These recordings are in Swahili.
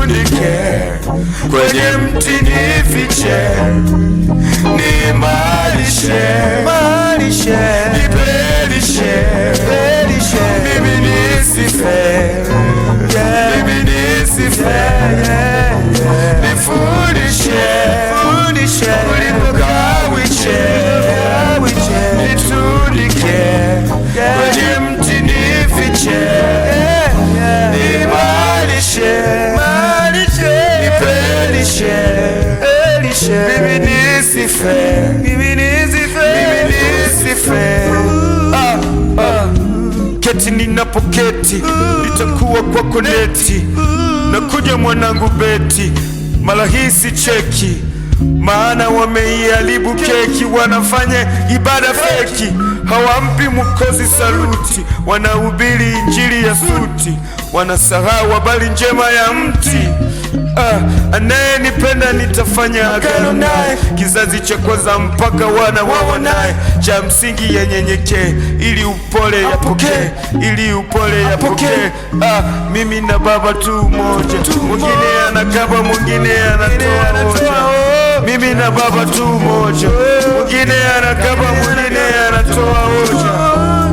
Nitundike kwenye mti nifiche, nimalishe, nipelishe, mimi nisife, mimi nisife, nifundishe kuliko kawiche, nitundike kwenye mti nifiche, nimalishe, nipelishe, mimi nisife, mimi nisife. Ah, ah. Keti ninapoketi nitakuwa kwako neti, nakuja mwanangu Beti, mara hii si cheki, maana wameiharibu keki, wanafanya ibada feki, hawampi Mwokozi saluti, wanahubiri injili ya suti, wanasahau habari njema ya mti. Ah, anayenipenda nitafanya agano naye, kizazi cha kwanza mpaka wana waonaye, cha msingi yanyenyekee, ili upole yapokee, ili upole yapokee. Ah, mimi na baba tu moja, mwingine anakaba, mwingine anatoa hoja. Mimi na baba tu moja, mwingine anakaba, mwingine anatoa hoja.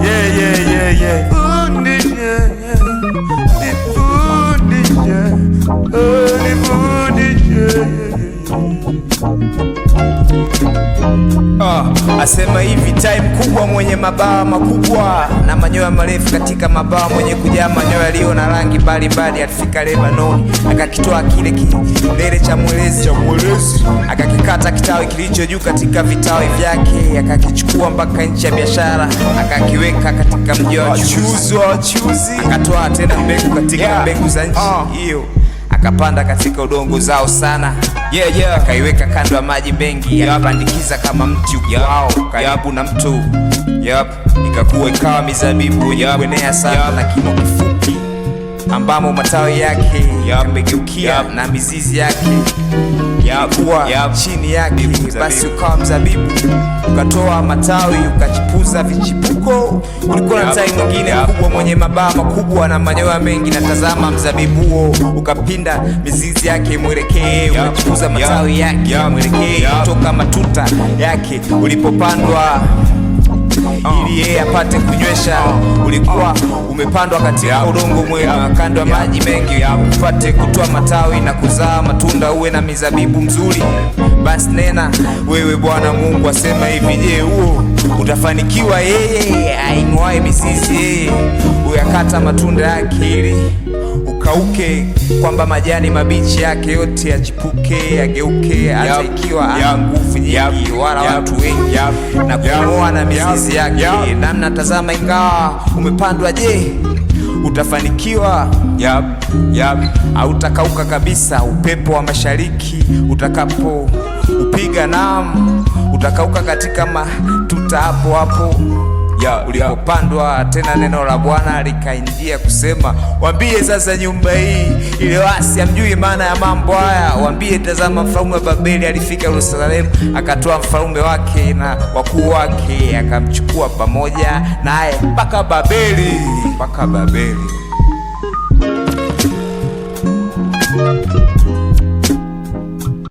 Yeah, yeah, yeah, yeah. Nifundishe, oh, nifundishe. Ah, asema hivi tai mkubwa mwenye mabawa makubwa na manyoya marefu katika mabawa, mwenye kujaa manyoya yaliyo na rangi mbalimbali, alifika Lebanoni, akakitoa kile kilele cha mwerezi, akakikata kitawi kilicho juu katika vitawi vyake, akakichukua mpaka nchi ya biashara, akakiweka katika mji wa wachuuzi wa wachuuzi. Akatoa tena mbegu katika mbegu za nchi hiyo, akapanda katika udongo zao sana, akaiweka kando ya maji mengi, akapandikiza kama mti ukuao karibu na mto. Ikakuwa ikawa mizabibu yenye kuenea sana na kimo kifupi, ambamo matawi yake yamegeukia na mizizi yake ilikuwa chini yake. Basi ukawa mzabibu, ukatoa matawi, ukachipuza vichipuko. Kulikuwa na tai mwingine mkubwa mwenye mabawa makubwa na manyoya mengi, na tazama, mzabibu huo ukapinda mizizi yake mwelekee, ukachipuza matawi yake mwelekee kutoka matuta yake ulipopandwa ili yeye apate kunywesha. Ulikuwa umepandwa katika udongo mwema, kando ya maji mengi, upate kutoa matawi na kuzaa matunda, uwe na mizabibu mzuri. Basi nena wewe, Bwana Mungu asema hivi, je, huo utafanikiwa yeye aing'oaye mizizi, yeye uyakata matunda yake ili ukauke, kwamba majani mabichi yake yote yachipuke, yageuke, hata ikiwa ana nguvu nyingi wala watu wengi, na kung'oa na mizizi yake. Namna tazama, ingawa umepandwa, je, utafanikiwa? Yep. Hautakauka kabisa upepo wa mashariki utakapo upiga? Naam, utakauka katika matuta hapo hapo ulipopandwa. Tena neno la Bwana likaingia kusema, waambie sasa nyumba hii iliyoasi, hamjui maana ya mambo haya. Waambie, tazama, mfalme wa Babeli alifika Yerusalemu, akatoa mfalme wake na wakuu wake, akamchukua pamoja naye mpaka Babeli, mpaka Babeli.